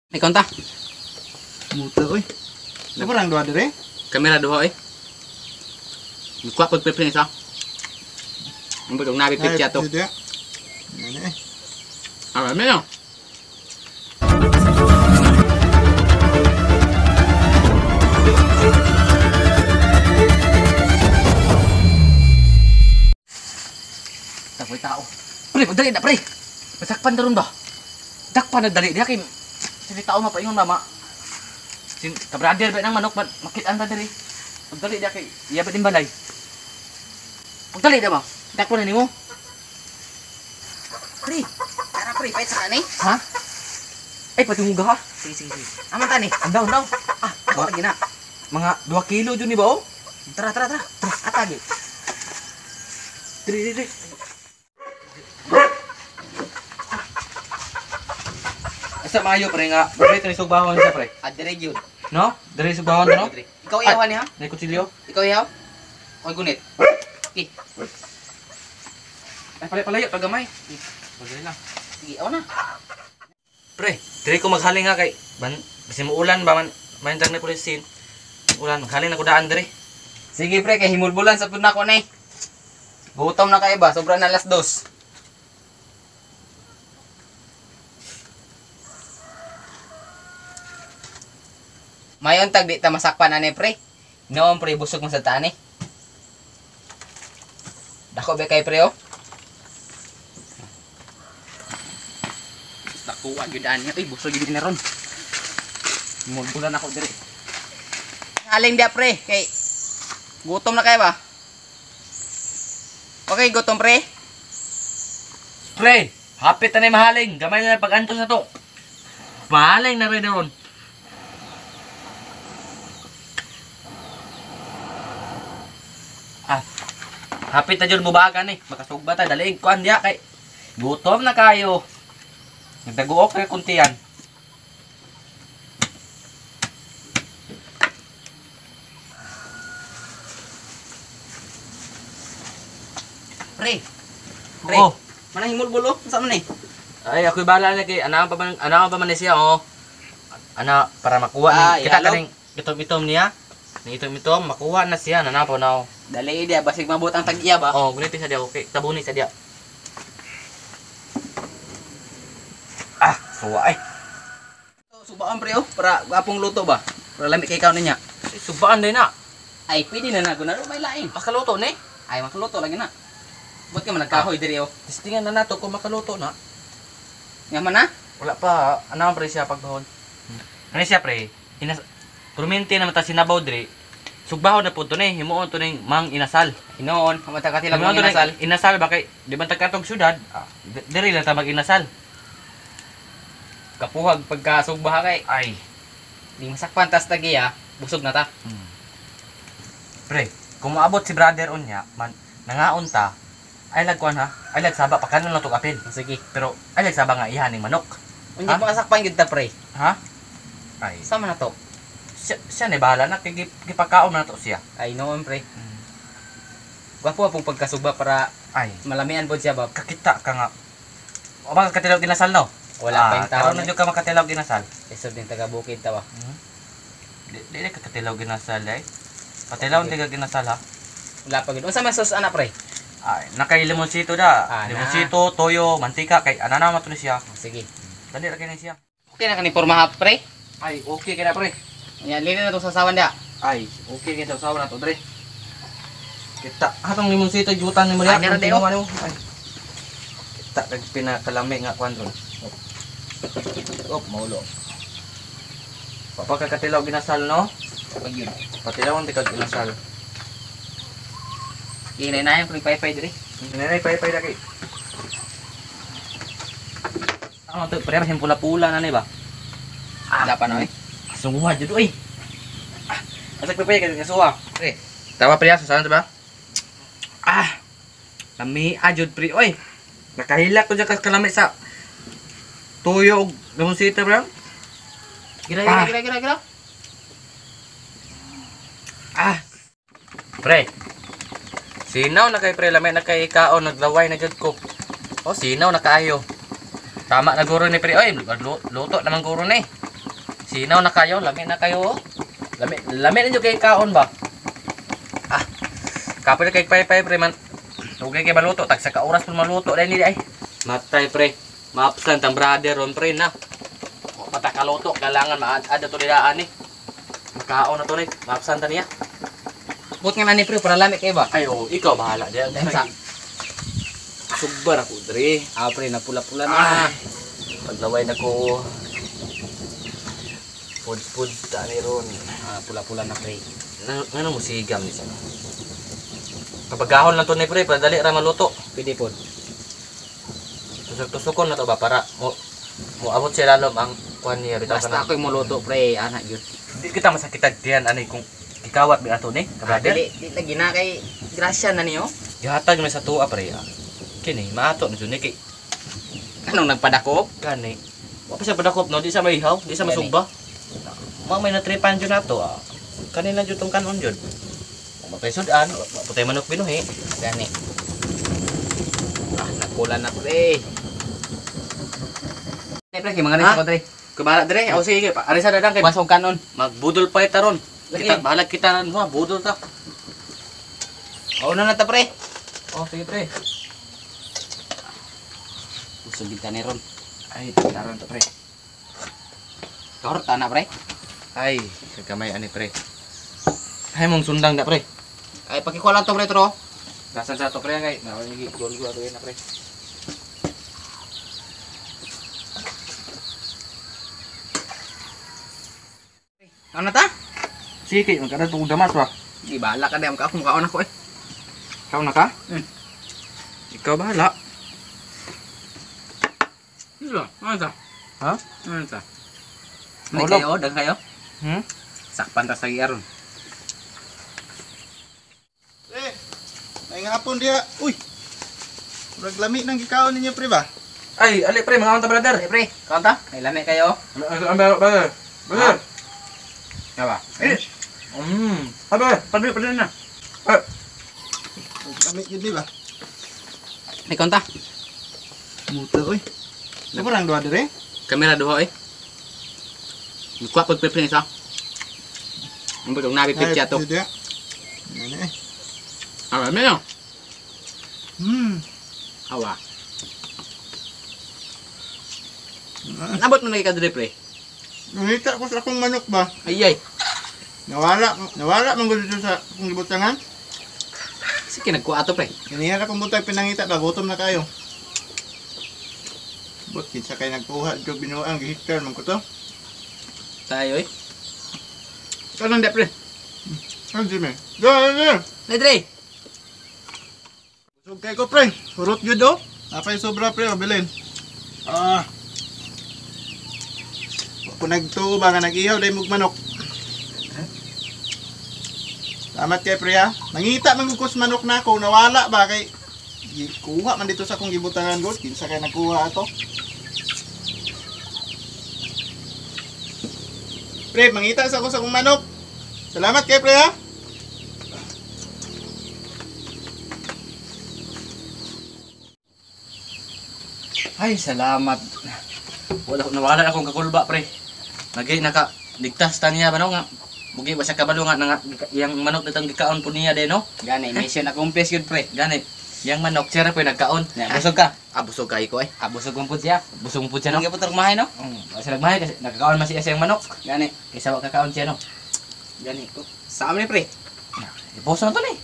May konta. Muta oy. Sobrang duha dire. Kamera duha oy. Kuha pag prepare isa. Ang pagkong nabi picture to. Ano eh. Ah, meron. Tapoy tao. Pre, pagdali na pre. Masakpan na ron ba? Dakpan nagdali diha kay sini tao mapaingon mama. Sin kabrader ba nang manok makitaan ba diri? Pagdali diha kay iya ba din balay. Pagdali na ba? Dakpan na nimo. Pre, tara pre, pahit sa kanay. Ha? Ay, patungo ha? Sige, sige, sige. Aman tani. Andaw, andaw. Ah, ako lagi na. Mga 2 kilo dyan ni ba oh? Tara, tara, tara. Atagi. Diri, diri, diri. Asa maayo pre nga. Pre, ito ni sugbawan siya pre. Ah, dire yun. No? Diri sugbawan no? Dire. Ikaw ihawan niya? Nay kutsilyo. Ikaw ihaw? Okay, gunit. Okay. Ay, palayo, palayo, pagamay. Pagdali lang. Sige, aw na. Pre, diri ko maghaling ha kay ban kasi muulan ba man maintang na police scene. Ulan, maghaling na ko daan diri. Sige pre, kay himulbulan sa pud na ko na eh. Gutom na kayo ba? Sobra na alas 2. Mayon tag di ta masakpan ane pre. Noon pre, busog mo sa taan eh. Dako ba kay pre oh? Dako gyud ani. Uy, busog gyud ni ron. Himulbulan ako diri. Aling dia pre, kay gutom na kayo ba? Okay, gutom pre. Pre, hapit na ni mahaling. Gamay na pag-antos na to. Mahaling na rin ron. Ah, hapit na dyan bubagan eh. Makasugba ta, daliig kuan diya kay gutom na kayo. Nagdaguok kay kuntian. Pre. Pre. Oh. Manang himulbul oh. Unsa man eh? Ay, ako'y bahala na kay ana pa man ni siya oh. Ana para makuha Ah, ni kita ihalo. kaning itom-itom niya. Ning itom-itom makuha na siya na pa na. Dali dia basig mabot ang tag-iya ba? Oh, gunit sa diya okay. Tabuni sa diya. Ah, suwa ay. Subaan pre oh, para gwapong luto ba? Para lami kay ikaw niya. Subaan din na. Ay, pwede na na gunaro may lain. Makaluto ni. Ay, makaluto lagi na. Ba't ka man nagkahoy diri oh? Testingan na nato kung makaluto na. Nga man na? Wala pa, ano pre siya pagbahon. Ano siya pre? Inas Permente na mata sinabaw diri. Sugbahon na po to ni, himuon to ning mang inasal. Hinoon, kamata ka tilang Himuon mga to ning inasal. Inasal ba kay di ba tagkatog syudad? Ah, diri lang ta mag-inasal. Kapuhag pagka sugba kay. Ay. Di masakpan tas tag-iya, busog na ta. Pre, kung maabot si brother unya, man nangaon ta, ay lagkuan ha, ay lagsaba pa kanon lang tog apil. Sige. Pero ay lagsaba nga iha ning manok. Unya Ha? pa masakpan gyud ta pre. Ha? Ay, Sama na to. siya ni bahala na kay gipakaon na to siya. Ay, noon pre. Gwapo pong pagkasugba para Ay, malamian pod siya ba. kakita ka nga. O baka katilaw ginasal no? Wala pa yung tao. Karon na jud ka makatilaw ginasal. Isod din taga bukid ta ba. Di di ka katilaw ginasal ay. Patilaw di ka ginasal ha. Wala pa gyud. Unsa man sauce ana pre? Ay, nakay limoncito da. Ah, na. Limoncito, toyo, mantika kay ana na to ni siya. Sige. Dali ra kay ni siya. Okay na kani porma ha pre. Ay, okay kay na pre. Unya lili na to sa sawan dia. Ay, okay kay sa usawa na to dre. Kita atong limoncito jutan ni mo diha. Ay, meron Kinuha nimo. Ay. Kita kag pinakalami nga kwan ron. Oh, maulo. Papa ka katilaw ginasal no? Pag yun. Patilaw di kag ginasal. Hinay-nayan ko rin pay-pay diri. Nanay pay pay lagi. Ano to pre basin pula-pula na ni ba? Ah, wala pa na eh. Suwa jud oy. Ah, asa pay kay suwa. Pre. Tawa pre sa saan ba? Ah. Lami jud pre oy. Nakahilak ko dyan kas kalami sa tuyo og limonsita pre. Gira, Ah. gira, gira, gira. Ah. Pre. Sinaw na kay pre lami na kay kaon naglaway na jud ko. Oh, sinaw na kaayo. Tama na guro ni pre. Oy, luto naman guro ni. Sinaw na kayo, lami na kayo. Lami, lami na kay kaon ba? Ah. Kapil kay pay-pay pre man. Dugay kay maluto, tag sa ka oras pud maluto dai ni ay. Matay pre. Maapsan tang brother ron pre na. Wa pa ta kaluto, kailangan maad-ad ato didaan ni. Makaon na to ni, maapsan ta niya. But nga na ni pre para lami kay ba? Ay oh, ikaw bahala diyan. Sa Sugbar ako dre. Ah pre, napula-pula na. Ah. Paglaway na ko. Pud-pud ta ni ron. Ah, pula-pula na pre. Ngano mo sigam ni sa? Kapagahon lang to ni pre, para dali ra maluto. Pwede pod. Tusok-tusokon na to ba para mo abot siya lalom ang kuan niya bitaw Basta kana. ako yung muluto pre, ana gyud. Di kita masakitag diyan ani kung gikawat bi ato ni, Ah, kabrother. dili, di lagi na kay grasya na niyo. Gihatag mi sa tuwa pre. Ah. Kini maato na jud ni kay Anong nagpadakop? kani. Wa pa siya padakop no, di sa maihaw, di sa Gani. masugba. Mao may natripan jud nato ah. Kanila jud tong kanon jud. Mapay sudan, wa putay manok binuhi. Gani. Ah, nagpula na pre. Pre, pre, kay mga Ha? ko pre. Kumara dire, o sige, ari sa dadang kay Basong kanon. magbudol pa ita ron. Lagi. Kita bahalag kita ron, ha, budol ta. Una na ta pre. Oh, sige pre. Busog ta ni ron. Ay, taron to pre. Kahor ta na pre. Ay, kagamay ani pre. Ay mong sundang da pre. Ay pakikuha lang to pre tro. Gasan sa to pre kay naon lagi gol gol ato na pre. Ano ta? Sige kay magkadto og damas ba. Di bahala ka dayam ka akong kaon ako eh. Ikaw na ka? Hmm. Ikaw bahala. Ano? Ano ta? Ha? Ano ta? May Ulo. kayo, daghan kayo. Hmm? Sakpan ta sa aron. Pre, may hapon diha. Uy. Murag lami nang gikaon ninyo pre ba? Ay, ali pre, mga ta brother. Pre, pre, kaon ta? May lami kayo. Brother. Brother. Nga ba? Eh. Abe, padi padi na. Eh, Murag lami gyud ni ba? May kaon ta? Muta oy. Sobrang duha dire. Kamera duha eh. Kuha pag pre pre isa. Ang butong nabi picture to. Ay, diha. Ano eh. Awa meron. Awa. Nabot mo na ka dire pre. Nangita ko sa akong manok ba? Ay ay. Nawala, nawala man gud dito sa akong gibutangan. Sige nagkuha to pre. Kaniya ra kong butay pinangita ba gutom na kayo. But kinsa kay nagkuha dito binuang gihitar man ko to. Tayo eh. Ikaw lang pre. Ano Jimmy? Go, go, go. Nay dire. Busog kay ko pre. Hurot gyud oh. Napay sobra pre, obilin. Ah. Kung nagtuo ba nga nag-ihaw dahil mug manok. Salamat kay pre ha. Nangita man gud ko sa manok na ako, nawala ba kay kuha man dito sa akong gibutangan gud, kinsa kay nagkuha ato. Pre, mangita sa ako sa akong manok. Salamat kay pre ha. Ay, salamat. Wala nawala akong kakulba pre. Nagi naka ligtas ta niya ba no nga. Mugi ba siya kabalo nga nga yang manok ditong gikaon po niya din no. Gani mission accomplished yun pre. Gani, yang manok siya ra po nagkaon. Na busog ka. Ah, busog kayo ko eh. Ah, busog man pud siya. Busog po siya no. Anong gyapon mahay no? Siya nagmahay kasi nagkakaon man siya siyang manok. Gani. Kaysa wa kakaon siya no. Gani ko. Sa amin pre. Iposo na to ni.